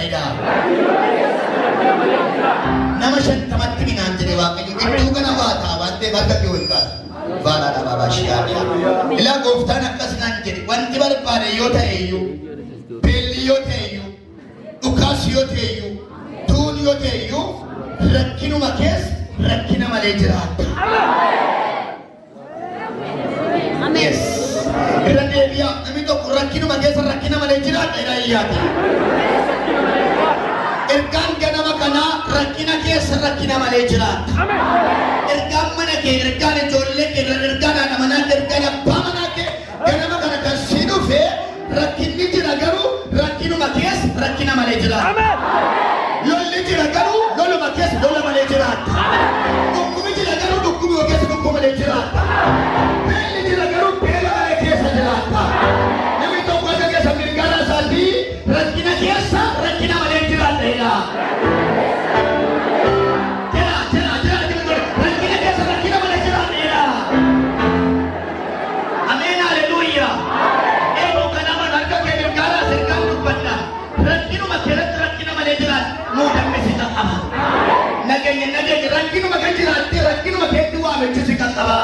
jiraadha jedha. Nama 50tti minaan jedhe Waaqayyo gidduu kana waa ta'a waan ta'eef harka kee ol kaasa. Baala dhabaa shi'aadha. Ilaa gooftaan akkas naan jedhe wanti barbaade yoo ta'e iyyuu beelli yoo ta'e iyyuu dhukaas yoo ta'e iyyuu duun yoo ta'e iyyuu rakkinuma keessa rakkina malee jiraata. Yes. Irra deebi'aa namni tokko rakkinuma keessa rakkina malee jiraata jedha iyyaati. Ergaan ganama kanaa rakkina keessa rakkina malee jiraata. Ergaan mana kee, ergaan ijoollee kee, ergaan haadha manaa kee, ergaan abbaa manaa kee ganama kana kan si dhufe rakkinni jira garuu rakkinuma keessa rakkina malee jiraata. Lolli jira garuu loluma keessa lola malee jiraata. Dhukkubni jira garuu dhukkubuma keessa dhukkuba malee jiraata. Beelli jira garuu beela malee keessa jiraata. Namni tokko akka keessa mirgaana isaatii rakkina keessa rakkina malee jiraata jedha. Jira jira jira jira rakkina keessa rakkina malee jiraata jedha. Ameen haleluuyaa. Eeboo kanama harka kee mirgaana sirkaan dubbanna. Rakkinuma keessatti rakkina malee jiraata. Muudamni si qaqqaba. Nageenya nageenya rakkinuma kan jiraatte rakkinuma keetti waamichi si qaqqaba.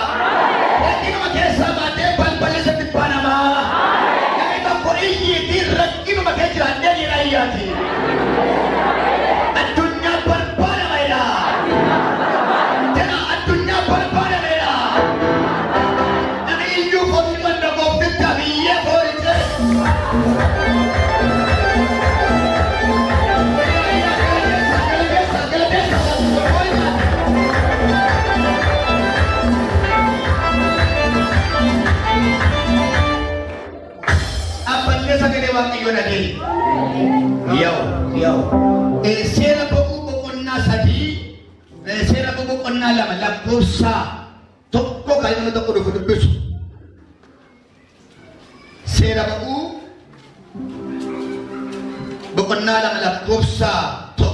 Rakkinuma keessaa baatee balballi sitti banama. Namni tokko iyyiitii rakkinuma kee jiraattee jedha iyyaati. Addunyaa barbaadameedha. Jedha addunyaa barbaadameedha. Namni iyyuu foonii manna goofticha biyyee fooniche. Dhaabbatee sagalee Waaqayyoo dhageenya. Yaa'u yaa'u. Seera ba'uu boqonnaa 3 seera ba'uu boqonnaa 2 lakkoofsa 1 kan inni tokko dhufu dubbisu. Seera ba'uu boqonnaa 2 lakkoofsa 1.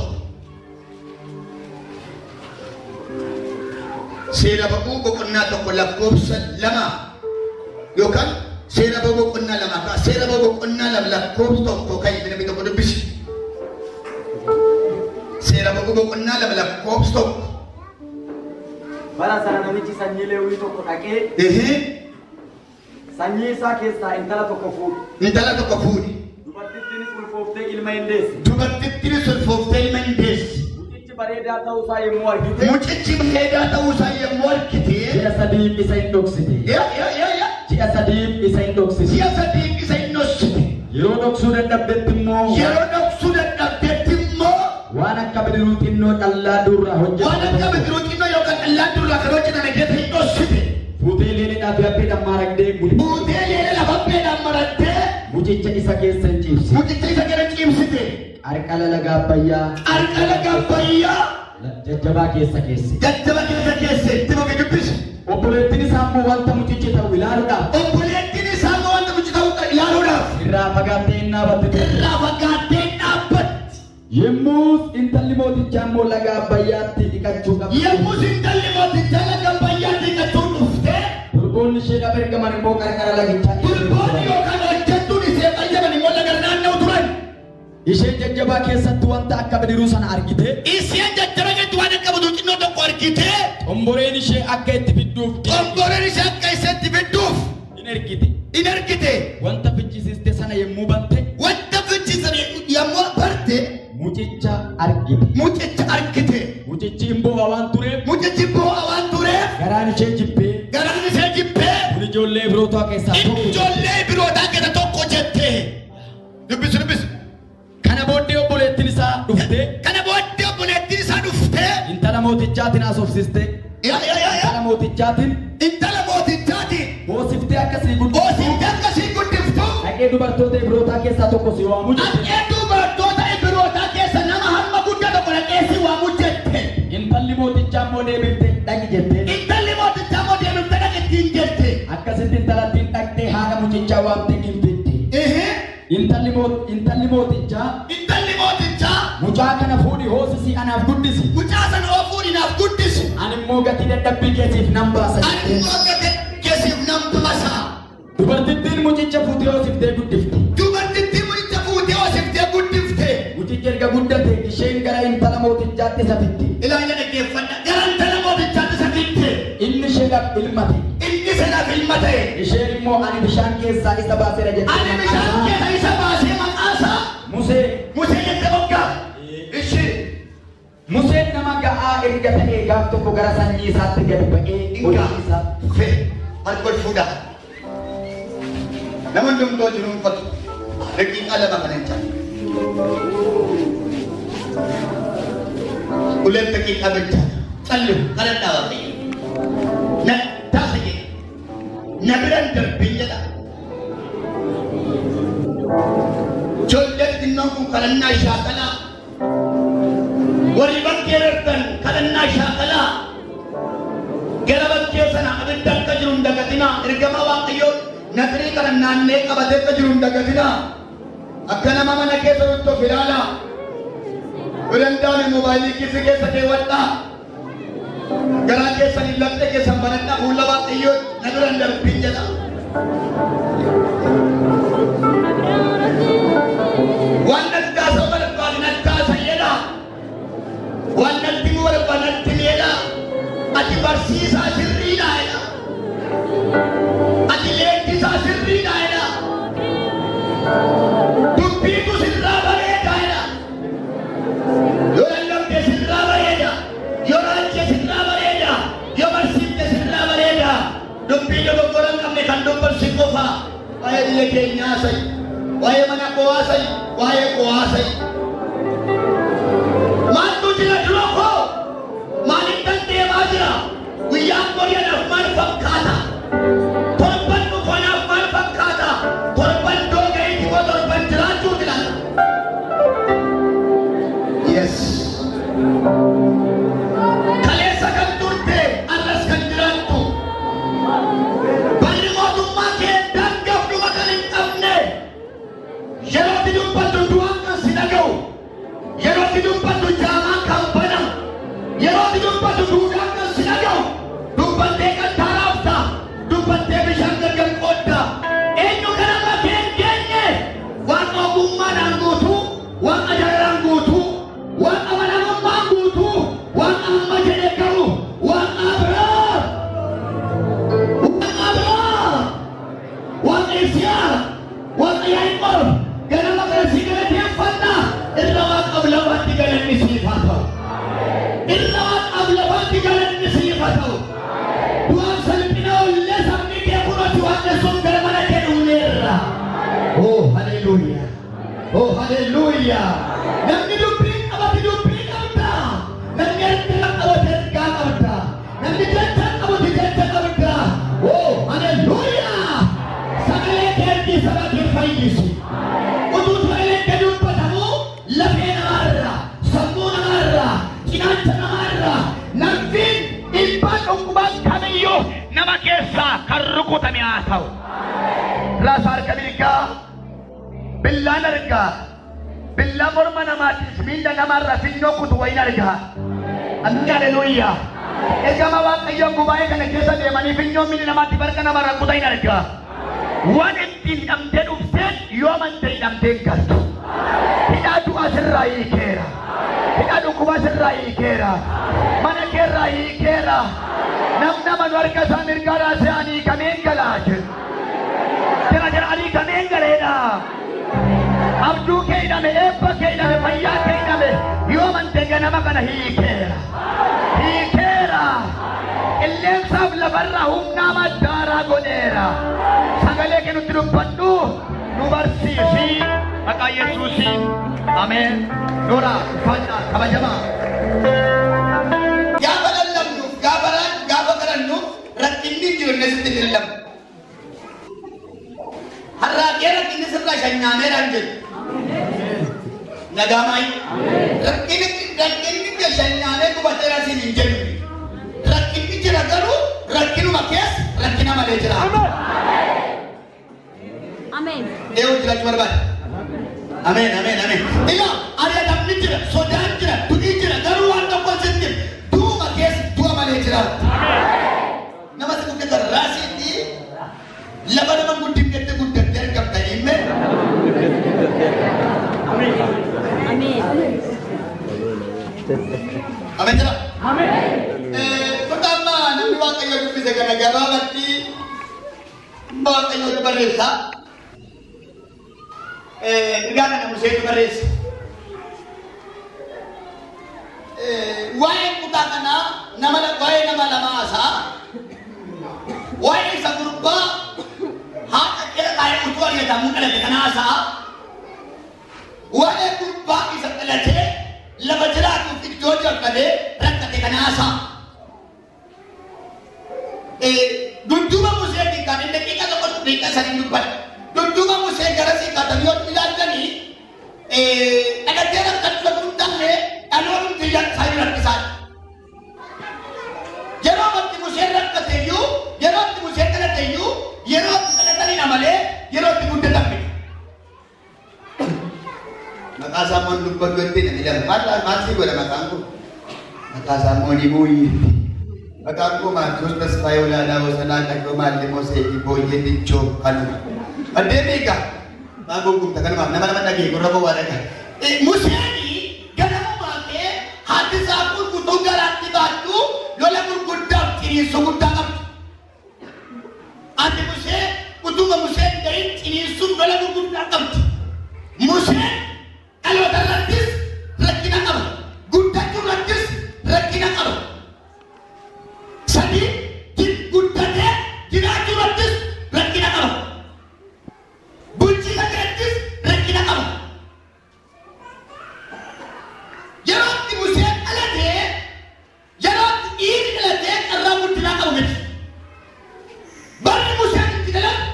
Seera ba'uu boqonnaa 1 lakkoofsa 2 yookaan seera ba'uu boqonnaa 2 kaa seera ba'uu boqonnaa 2 lakkoofsa 1 kan inni namni tokko dubbisi. Seera ba'uu boqonnaa 2 lakkoofsa 1. Bara sana namichi sanyii Leewwii tokko dhaqee sanyii isaa keessaa intala tokko fuudhe. Intala tokko fuudhe. Dubartittiinis ulfooftee ilma hin deesse. Dubartittiinis ulfooftee ilma hin deesse. Mucichi bareedaa ta'uusaa yommuu argite. Mucichi bareedaa ta'uusaa yommuu argite. Ji'a 3 isa hin dhoksite. Yaa yaa yaa yaa. Ji'a 3 isa hin dhoksite. Ji'a 3 isa hin dhoksite. Yeroo dhoksuu dadhabdetti immoo. Yeroo dhoksuu dadhabdetti immoo. Waan akka bidiruu xinnoo dhallaa durraa hojjetame. Waan akka bidiruu xinnoo yookaan dhallaa durraa kan hojjetame keessa hin dhoksite. Fuutee leelee hapheedhaan maraddee. Fuutee leelee hapheedhaan maraddee. Mucicha isa keessa hin ciibsite. Mucicha isa keessa ciibsite. Qarqara laga Abbayyaa. Qarqara laga Abbayyaa. Jajjabaa keessa keesse. Jajjaba keessa keesse. Itti fufii dubbisi. Obboleettiin isaa immoo wanta mucichi ta'u ilaaluudhaaf. Obboleettiin isaa immoo wanta mucichi ta'u ilaaluudhaaf. Irraa fagaattee hin dhaabatte. Irraa fagaattee hin dhaabbatte. Yemmus intalli mootichaa immoo laga Abbayyaatti dhiqachuu qabdi. Yemmus intalli mootichaa laga Abbayyaatti dhiqachuu dhuftee. Durboonni isheedhaaf ergaman immoo qarqara lagichaa. Durboonni yookaan hojjettuun ishee qayyaban immoo laga naanna'u turan. Isheen jajjabaa keessatti wanta akka bidiruu sana argite. Isheen jajjaba keessatti waan akka bidiruu xinnoo tokko argite. Xomboreen ishee akka itti fidduuf. Xomboreen ishee akka itti fidduuf. In ergite. In ergite. Wanta fichisiiste sana yommuu bante. Wanta fichisiiste yommuu barte. Mucicha argite. Mucicha argite. Mucichi hin boo'a waan tureef. Mucichi boo'a waan tureef. Garaan ishee jibbee. Garaan ishee jibbee. Kun ijoollee birootaa keessaa tokko. Ijoollee birootaa keessaa tokko jette. Dubbisi dubbisi. Kana booddee obboleettiin isaa dhuftee. Kana booddee obboleettiin isaa dhuftee. Intala mootichaatiin haasofsiiste. Yaa yaa yaa. Intala mootichaatiin. Intala mootichaatiin. Hoosiftee akkasii guddiftu. Hoosiftee akkasii guddiftu. Dhaqee dubartoota birootaa keessaa tokko si waamu jette. Dhaqee dubartoota birootaa keessa nama hamma guddaa tokko dhaqee si waamu jette. Intalli mootichaa immoo deebiftee dhaqi jette. Intalli mootichaa immoo deebiftee dhaqi ittiin jette. Akkasitti intalattiin dhaqxee haadha mucichaa waamtee hin fidde. Intalli mootichaa. Intalli mootichaa. Mucaa kana fuudhi hoosisii anaaf guddisi. Mucaa sana oo fuudhi naaf guddisi. Ani immoo gatii dadhabbii keessiif nan baasa. Ani immoo gatii keessiif nan baasa. Dubartittiin mucicha fuutee hoosiftee guddifte. Dubartittiin mucicha fuutee hoosiftee guddifte. Mucichi erga guddate isheen gara intala mootichaatti isa fidde. Ilaala dhaggeeffadha. Gara intala mootichaatti isa fidde. Inni isheedhaaf ilma ta'e. Inni isheedhaaf ilma ta'e. Isheen immoo ani bishaan keessaa isa baaseera jette. Ani bishaan keessaa isa baasee maqaa isaa Musee. Musee jette moggaa. Ishee. Museen nama ga'aa erga ta'ee gaaf tokko gara sanyii isaatti gad ba'ee hojii isaa. Fe harka ol fuudhaa. Nama hundumtuu jiru uffatu. Daqiiqaa 2 kana hin caalu. Uleen daqiiqaa bilchaata. Callu kadhadhaa Waaqayyo. Na taasa jedhe. Na biraan darbin jedha. Ijoolleen xinnoon kun kadhannaa shaakalaa. Warri bakkee darban kadhannaa shaakalaa. Gara bakkee sana abidda akka jiru hin dagatinaa. Ergama Waaqayyoo natirii kana naannee qabatee akka jiru hin dagatinaa. Akka nama mana keessa jirtu of ilaalaa. Yoo danda'ame moobaayilii kiisii keessa keewwadhaa. Garaa keessan hin laphee keessan banadhaa. Fuula Waaqayyoo na bira hin darbin jedha. Waan natti haasa'u barbaade natti haasa jedha. Waan natti himuu barbaade natti himi jedha. Ati barsiisaa sirriidha jedha. Ati leenjisaa sirriidha jedha. Dubbiitu sirraa bareeda jedha. Yoo lallabde sirraa bareeda. Yoo raajje sirraa bareeda. Yoo barsiifte sirraa bareeda. Dubbii dogoggora hin qabne kan dubbatu qofa. Waa'ee biyya keenyaa haasa'i. Waa'ee mana koo haasa'i. Waa'ee koo haasa'i. Maaltu jira dura koo? Maaliif deemaa jira? Guyyaan bori'anaaf maal fakkaata? Torban dhufanaaf maal fakkaata? Torban dooga'iiti moo torban jiraachuu filata? Yes. Kaleessa kan turte arras kan jiraattu. Barri mootummaa kee daangaaf dhuma kan hin qabne. Yerootti dubbattu du'aan kan si dhaga'u. Yerootti dubbattu jaamaan kan banamu. Yerootti dubbattu duudhaan kan si dhaga'u. Dubbattee kan taaraafta. Dubbattee bishaan gargar qoodda. Eenyu kana bakka hin geenye? Waaqa ogummaadhaan guutuu, waaqa jaalalaan guutuu, waaqa amanamummaan guutuu, waaqa amma jedhee gahu, waaqa Abrahaam. Waaqa Abrahaam. Waaqa Yisihaaq. Waaqa Yaaqoob. Ganama kana si galateeffanna. Irra waaqaaf lafaatti galanni siif haa ta'u. Irra waaqaaf lafaatti galanni siif haa ta'u. Du'aan salphina ollee sabni kee kunoo waaqessuun gara mana kee dhufneerra. Oh haleluuyaa. Oh haleluuyaa. Namni dubbii qabate dubbii qabda. Namni ergaa qabate ergaa qabda. Namni jecha qabate jecha qabda. Oh haleluuyaa. Sagalee keetii saba kee fayyisi. Utuu sagaleen kee dubbatamu lafee namaarraa, sammuu namaarraa, cinaacha namaarraa, narviin dhiibbaa dhukkubaa kamiyyuu nama keessaa kan rukutame haa ta'u. Raasa harka mirgaa billaan argaa. Billaa morma namaatiif miilla namaarraa finyoo kutu wayin argaa. Haleluuyaa. Ergama Waaqayyoon gubaa'ee kana keessa deemanii finyoo miilla namaatti barka namarraa kuta hin argaa. Waan ittiin hidhamtee dhufteen yoo amante hidhamtee hin galtu. Hidhaa du'aa sirraa hiikeera. Hidhaa dhukkubaa sirraa hiikeera. Mana keerraa hiikeera. Namni amanu harka isaa mirgaa raasee ani hiikameen galaa jedhu. Jira jira ani hiikameen galeedha. Abduu kee hidhame, eebba kee hidhame, fayyaa kee hidhame yoo amante ganama kana hiikeera. Hiikeera. Qilleensaaf lafarraa humna maddaaraa godheera. Sagalee kee nutti dubbadhu nu barsiisi. Maqaa Yesuusiin. Ameen. Noora uffannaa kabajamaa. Gaafa lallabnuuf gaafa kadhannuuf rakkinni hin jiru inni sitti hin lallabnu. Harraaqee rakkinni sirraa shanyaameedhaan jedhu. Nagaa maayi. Rakkinni shanyaamee gubateera siin hin jedhu. Rakkinni jira garuu rakkinuma keessa rakkina malee jira. Ameen. Eewu jiraachuu barbaada. Ameen ameen ameen. Ilaa ari'atamni jira, sodaan jira, du'i jira garuu waan tokko sitti du'uma keessa du'a malee jiraatu. Nama si guddatan raasiitti lafa nama guddiftetti guddattee argamta himme. Ameen. Ameen jira. Kutaa ammaa namni Waaqayyo dubbise kana gabaabatti Waaqayyo barreessa. Ergaa kana Museetu barreessa. Waa'ee kutaa kanaa nama waa'ee nama lamaa haasa'a. Waa'ee isa gurbaa haadha keessa taa'ee utuu ari'atamuu dhalate kana haasa'a. Waa'ee gurbaa isa dhalatee lafa jiraatuuf iddoo jalqabee rakkate kana haasa'a. Dudduuba Museetiin kan inni daqiiqa tokko daqiiqa sadiin dubbata. Dudduuba Musee garasii kaatanii yoo ilaaltanii dhalatee rakkachuu osoo hin taane dhaloonni isaa rakkisaadha. Yeroo itti Museen rakkate iyyuu, yeroo itti Museen dhalate iyyuu, yeroo itti dhalatanidha malee yeroo itti guddatan miti. Maqaa isaa immoo dubbatu jettee namni lama. Maal sii godha maqaan kun? Maqaa isaa immoo ni booyyeetti. Maqaan koo Maatiyuus Tasfaayee Olaanaa Wasanaa Qalloo Maallimoo Seetii Booyyee Dichoo kanuma. Addee beekaa? Maa gurgurta kanumaaf nama lama dhagee gurra koo waa dhagaa. Museenii ganamumaa kee haati isaa kun utuu garaatti baattu lola gurguddaaf ciniinsuu guddaa qabdi. Ati Musee utuma Museen gahin ciniinsuun lola gurguddaa qabdi. Museen dhaloota irrattis rakkina qaba. Guddachuu irrattis rakkina qaba. Sadii guddatee jiraachuu irrattis rakkina qaba. Bulchiinsa irrattis rakkina qaba. Yeroo itti Museen dhalatee, yeroo itti dhiirri dhalatee carraa guddinaa qabu miti. Barri Museen itti dhalate,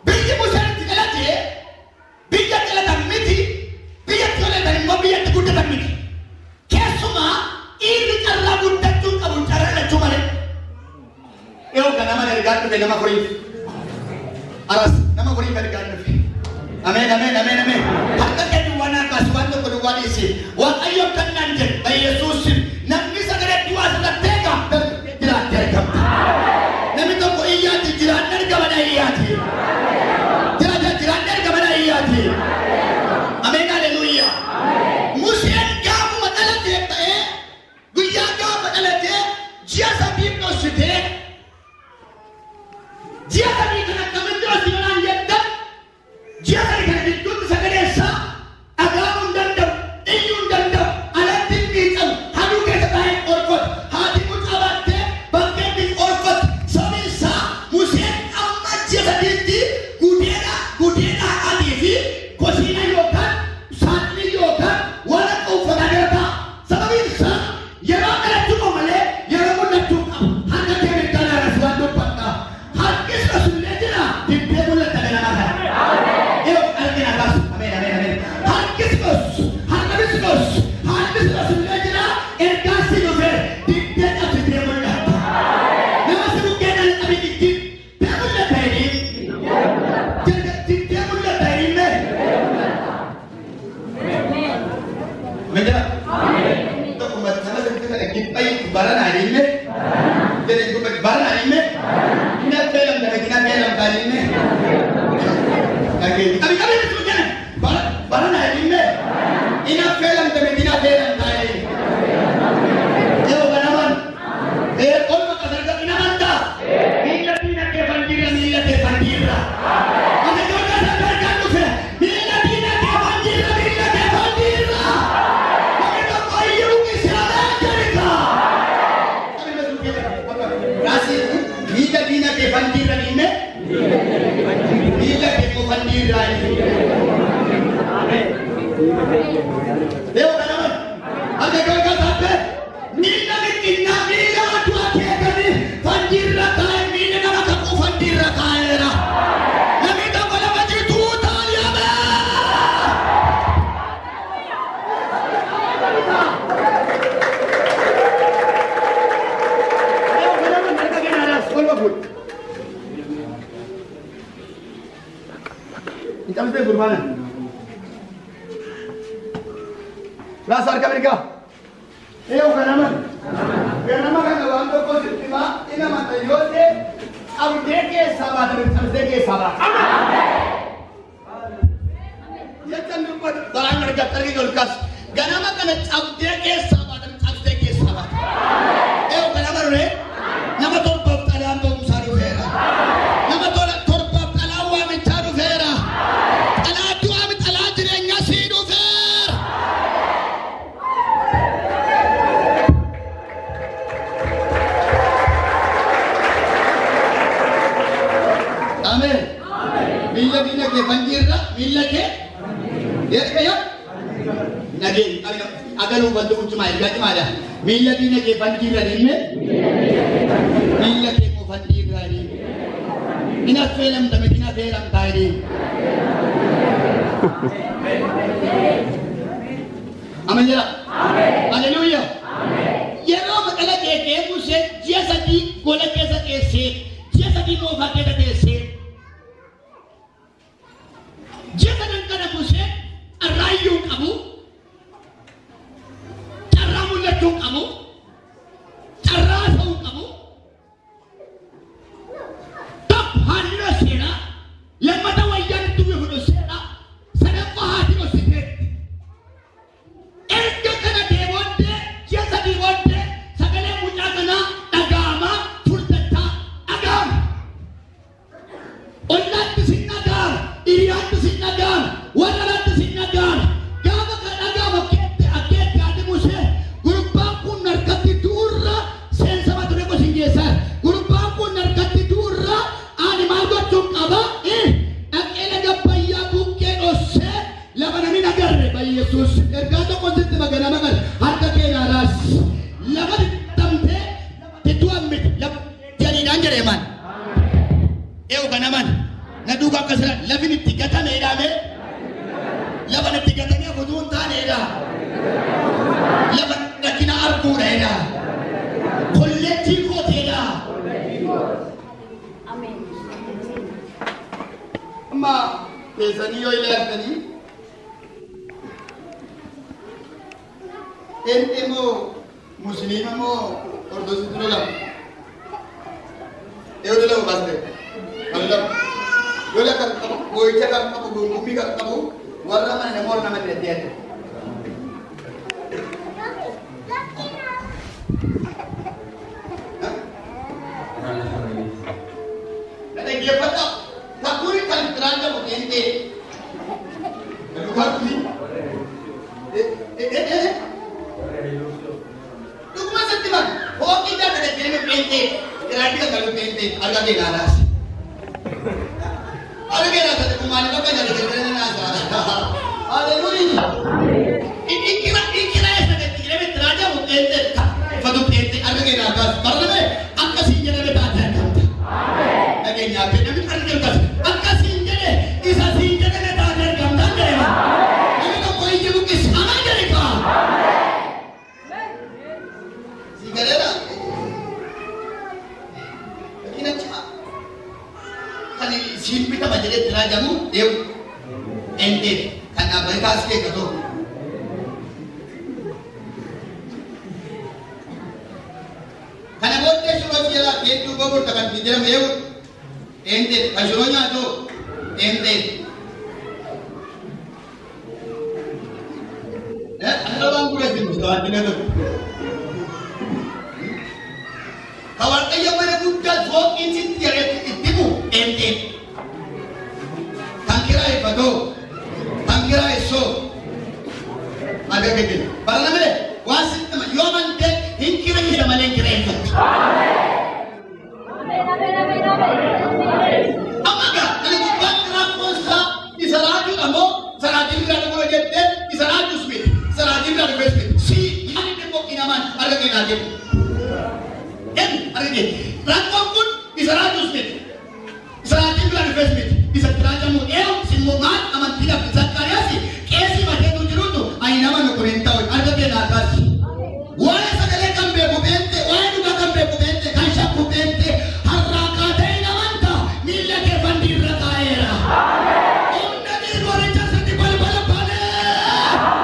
biyyi Museen itti dhalate, biyya dhalatan miti, biyya itti dhalatan immoo biyya itti guddatan miti. Keessumaa dhiirri carraa guddachuu qabu carraa dhalachuu malee. Yoo ganama ergaa dhufe nama furiif. Aras nama furiif ergaa dhufe. Ameen ameen ameen ameen. Harka kee duwwaa naa kaasu waan tokko duwwaa dhiisi. Waaqayyo kan naan jedhu Yesuus namni sagalee duwwaa asirratti eega jiraattee argamta. Namni tokko iyyaati jiraanne argamana iyyaati. Jiraata jiraanne argamana iyyaati. Ameen haleluuyaa. Museen gaafuma dhalatee ta'ee guyyaa gaafa dhalatee ji'a sadii dhoksitee ji'a sadii kan akkamitti dhoksitanaan jettan ji'a sadii kana gidduutti sagalee isaa dhaga'amuu hin danda'u, iyyuu hin danda'u, alatti hin miicamu, haduu keessa taa'ee qorfatu, haati mucaa baattee bakkeetti qorfatu. Sabni isaa Museen amma ji'a sadiitti gudeeda gudeeda haqaatii fi kosiina yookaan saaxilii yookaan waan akka uffataa jala taa'a. Sababiin isaa yeroo dhalachuu qabu malee yeroo mul'achuu qabu. Harka kee mirgaa naarras waan dubbadha. Harkis asullee jira dibbee mul'ata ganama kana. Yoo argina kaasu. Ameen ameen ameen. Harkis dhos, harkis dhos, harkis asullee jira ergaa si dhufe dibbee dhabsitee mul'ata. Nama si bukkee dhala qabi dibbee mul'ata jedhee. Dibbee mul'ata jedhee. Meja. Tokkuma nama sirriitti kana kibbayi baranaa jenne. Jedhe gubba baranaa jenne. Ina beelamta ina beelamta jenne. Dhageetti. Qabi qabi bitu jenne. Baranaa jenne. Ina beelamta ina beelamta jenne. Yoo ganaman. Olma kasarga ina manta. Miila diina kee fandiirra miila kee fandiirra. Ati yoo kasarga kan dhufe miila diina kee fandiirra miila kee fandiirra. Namni tokko iyyuu kisaalee jirita. Raasi miila diina kee fandiirra dhiime. Miila kee koo fandiirra. Yoo ganaman. Ati yoo kasarga miila mixinnaa miila aduu akeekanii fandiirra taa'e miila nama kakuu fandiirra taa'eera. Namni tokko lafa jirtu taaliyaame. Intalli gurbaana. Raas harka mirgaa. Yoo ganaman. Ganama kana waan tokko sitti himaa ina mata yoo ta'e qabdee keessaa baata cabsee keessaa baata. Jechaan dubbatu baraan argatta argi ol kaas. Ganama kana cabdee keessaa baatan cabdee keessaa baatan. Eewu ganama ree nama torbaaf xalaan ba'umsaa dhufeera. Nama torbaaf xalaan waamichaa dhufeera. Xalaa du'aa mi xalaa jireenyaa sii dhufeera. Ameen. Miilla diina kee fanjiirra miilla kee yoo nageen agaluu bantu cimaa ergaa cimaadha. Miilla diina kee fanjiirra diime miilla kee immoo fanjiirra diime. Hin affeelamta miti hin affeelamtaa diime. Ameen jedha. Haleluuyaa. Yeroo maqala kee kee Musee ji'a 3 gola keessa teessee ji'a 3 moofaa keessa teessee ji'a sadan kana Musee carraa iyyuu hin qabu, carraa mul'achuu hin qabu, carraa haasa'uu hin qabu. Tokko haadhi dhosseera, lammata wayyaan itti uwwisu dhosseera, sadaffaa haati dhossiteetti. Erga kana ta'e booddee ji'a 3 booddee sagalee mucaa kanaa dhaga'amaa furdachaa dhaga'ama. Ollaatti sin dhaga'ama, hiriyaatti sin dhaga'ama, warra alaatti sin dhaga'ama. Gaafa kana dhaga'amu akkeetti haati Musee gurbaan kun harkatti du'urra seensa mata duree gosa hin geessaa. Gurbaan kun harkatti du'urra ani maal gochuun qaba? Dhaqee laga Abbayyaa buqqee dhossee lafa namni hin agarre Yesuus ergaa tokko sitti maganama kana harka kee naaraas lafa damtee itti miti lafa jaliidhaan jedhee maal? Eewu kanaman na duuka akkasuma lafin itti gatame jedhame lafa itti gatame utuu hin taane jedha lafa rakkina arguudha jedha kolleettii kooti jedha. Amma teessanii yoo ilaaltanii eenxee moo musliima moo ortodoksii lolama? Eewu lolama baastee? Kan lolama. Lola kan qabu, boo'icha kan qabu, gungummii kan qabu warra mana nama warra nama deddeebi'an. Dhaggeeffadhaa. Kakkuun kan biraan qabu eenxee. Dhugaa kuni. Dhuguma sitti man hooqii jaarsa deddeebi'e eenxee. Giraadii kan galu eenxee arga kee naaraas. Arga kee naaraas kumaanii bakka jaarsa deddeebi'e naasa. Haleluuyaa. Ikira ikira eessa deddeebi'e tiraajamu eenxee fadu eenxee arga kee naaraas. Barname akkasiin jedhame taatee argamta. Dhageenyaa fi namni argamtas akkasiin jedhe isa siin jedhame taatee argamta jedhama. Namni tokko ijji buqqis amaa jedhe kaa. Si galeera. Rakkina cimaa. Kan siin bitama jedhee tiraajamu eewu eenxee kan dhaabbatee taasisee eeggatoo. Kana booddee shiroo jira hedduu gogorta kan ittiin jedhamu eewu eenxee kan shiroo nyaatu eenxee. Asirra waan gurra jiru mustawaan tokko. Ka Waaqayyo mana guddaa fooqiin sitti jedhee itti bu'u eenxee. Kan kiraa eeffatoo, kan kiraa eessoo. Arga gadi. Barnamee waan sitti yoo amantee hin kireessa malee hin kireeffattu. Amma gaa ani gubbaatti rakkoonsaa isa raajuudha moo isa raajii biraa dhufuu jettee isa raajuus miti isa raajii biraa dhufees miti si yaadni immoo qinamaan arga keenyaa jedhu. Kennu arga kee rakkoon kun isa raajuus miti isa raajii biraa dhufees miti isa tiraajamu eewu simmoo maal amantiidhaaf Zakkaariyaas qeesii mateetu jirutu ani nama nu kun hin ta'u arga keenyaa kaasi. Waa'ee sagalee kan beeku beekte, waa'ee dhugaa kan beeku beekte, kan shakku beekte, har'aa kaatee hin amanta miilla kee fandii irra taa'eera. Humna dhiiroricha sitti balbala banee.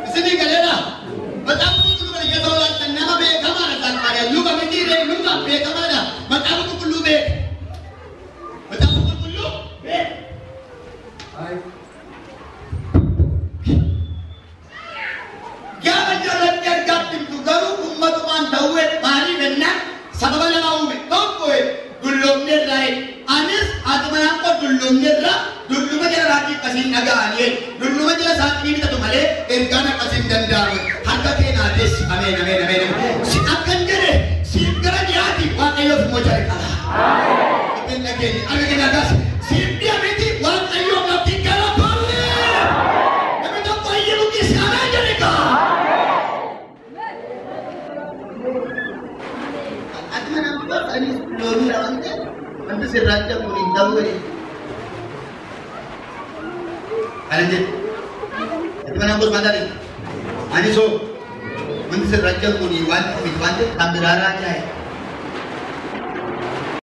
Isinii galeera. Macaafa qulqulluu kana keessa olaantan nama beekamaadha Zakkaariyaas. Luka miti ree luka beekamaadha. Macaafa qulqulluu beeka. Dullumnirra dulluma jala raajii akkasiin dhaga'anii dulluma jala isaanii bitatu malee ergaan akkasiin danda'amu. Harka kee naates ameen ameen ameen. Si akkan jedhe siif gara dhiyaati Waaqayyoof immoo jalqaba. Ittiin dhageenye harka kee naataas siif dhiya miti Waaqayyoo qabdii gara balle. Namni tokko iyyuu buqqisi ameen jedhe kaa. Ati mana abbaa anis looniidha waan ta'eef wanti sirraa jedhamu hin ta'u jedhe. Kanan jedhe. Ati mana gosa maal taate? Ani soo wanti sirraa jedhamu waan miti waan ta'eef kan biraa raajaa.